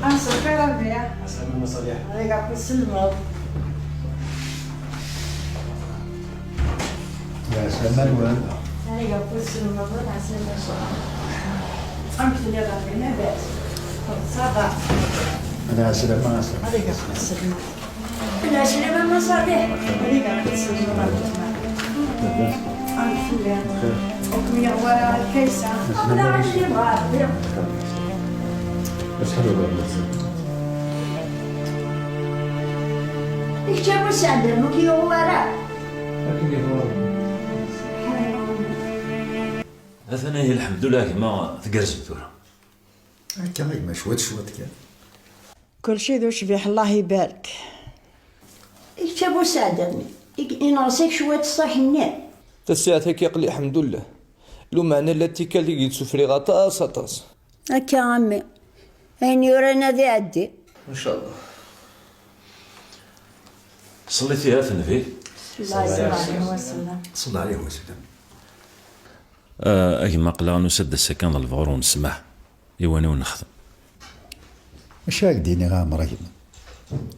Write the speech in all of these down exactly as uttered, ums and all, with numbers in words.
Anṣuf i Rabiɛ. Ɛeslama a Mass Ṣaliḥ. Ad ak-tselmeḍ. Ɛeslama-nwen. Ad ak-tselmeḍ, ɛeslama. Amek telliḍ a Rabiɛ? Labas? Ça va. Ɛeslama, ɛeslama. Ad ak-tselmeḍ. Ɛeslama a Mass Ṣaliḥ. Ad ak-tselmeḍ. Amek telliḍ? Ur kem-yuɣ wara Kaysa? Aql-aɣ akken yebɣa Rebbi. Acḥal ur Kečč a Bu Saɛd, ur k-yuɣ wara? Akken yebɣa Rebbi. Atan ihi, lḥemdullah, gma tgerrzem tura. Akka a gma, cwiṭ cwiṭ kan. Kulci d ucbiḥ, Allah ibarek. Kečč a Bu Saɛd, i, ineɣs-ak cwiṭ ṣṣaḥ-nni. Tasaɛet-agi aql-i, lḥemdullah. Lumeɛna llant tikkal i yi-d-sufriɣ aṭas, aṭas. Akka a mmi. Ayen yuran ad iɛeddi. Ncallah. Ṣellit ihi a Nnbi. Ṣella ɛlihi wa sellem. Ṣella ɛlihi wa sellem. Ah, a gma, aql-aɣ nusa-d ass-a kan d lebɣur u nesmaḥ i wayen i wen-nexdem. Acu ara k-d-iniɣ a Ɛmer a gma?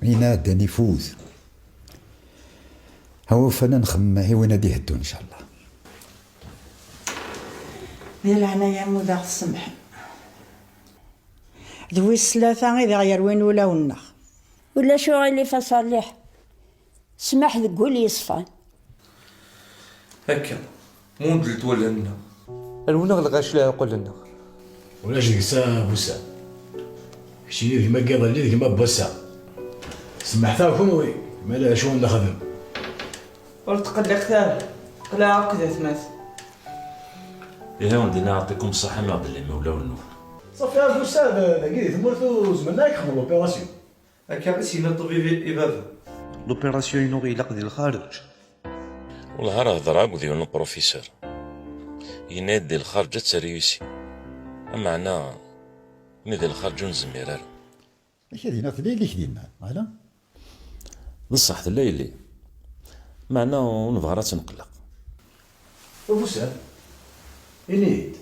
Ayen iɛeddan ifut. Awa ufan ad nxemmem i wayen ad d-iheddun, ncallah. Di leɛnaya-m, ad aɣ-tsemḥem. D wis tlata i d aɣ-yerwin ulawen-nneɣ. Ulac uɣilif a Ṣaliḥ. Ssmaḥ deg wul yeṣfan. Akka, mundelt wallen-nneɣ. Rewneɣ lɣaci leɛqul-nneɣ. Ulac deg-s a Bu Saɛd. Keččini d gma n yiḍelli, d gma n wass-a. Semmḥet-aɣ kunwi, ma d acu nexdem. Ur tqelliqet ara, qleɛ akk d atmaten. Ihi, undina, yeɛṭikum ṣṣeḥḥa, mi ɣ-d-tellim iwlawen-nwen. Ṣafi a Bu Saɛd, dagi di tmurt ur zemren ara ad k-xedmen l'opération. Akka i s-yenna ṭṭbib i, i baba. L'opération-inu ilaq di lxareǧ. Wellah, ara hedreɣ akked yiwen uprofisur. Yenna-yi-d di lxareǧ ad teriyusi. Ameɛna, mi di lxareǧ ur nezmir ara. Akka dinna tella yelli-k dinna, ala? D ṣṣeḥ, tella yelli. Meɛna ur nebɣi ara ad tt-nqelleq. A Bu Saɛd, ini-yi-d,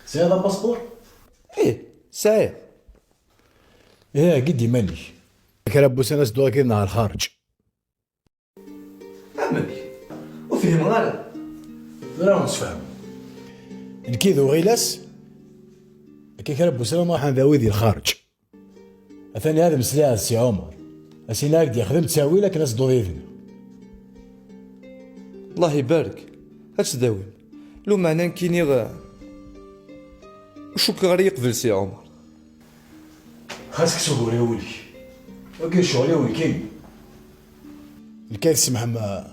tesɛiḍ apaspuṛ? Ih, sɛiɣ. Ih, heggi-d iman-ik. Kra n wussan ad s-dduɣ akked-neɣ ɣer lxareǧ. Amek? Ur fhimeɣ ara. Tura ad nessefhem. Nekki d uɣilas, akka kra n wussan ad nruḥ ad ndawi di lxareǧ. Atan ad mmeslayeɣ d Si Ɛumer. Ad s-iniɣ ad k-d-yexdem ttawil akken ad tedduḍ yid-neɣ. Allah ibarek. Ad tdawim. Lumeɛna nekkini, eh, ur cukkeɣ ara yeqbel Si Ɛumer. Xas kkes ugur i wul-ik. Wagi d ccɣel-iw nekkini. Nekk ad tsemḥem, eh,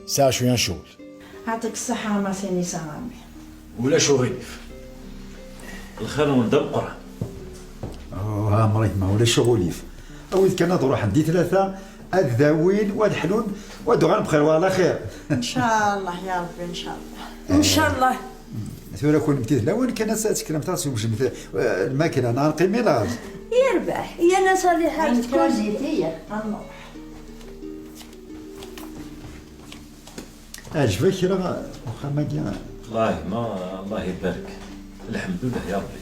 sɛiɣ cwiya n ccɣel. Ɛṭik ṣṣeḥḥa a Masinisa a mmi. Ulac uɣilif. Lxir-nwen d ameqqran. Oh, ɛemṛik ma ulac uɣilif. Awid kan ad ruḥen di tlata, ad dawin, wa ad ḥlun, wa ad uɣalen bxir wa ɛla xir. Ncallah ya Rebbi, ncallah. Ncallah. Tura kunemti d lawan kan ad tekremt ad twejdemt, eh, lmakla, neɣ neqqim i laẓ? Yerbeḥ, yya-nas a Liḥaǧ, ayen kan tkuzi. Ihi, ad nruḥ. Ɛejbek kra uxxam-agi? Wallahi ma, Allah ibarek. Lḥemdullah ya Rebbi.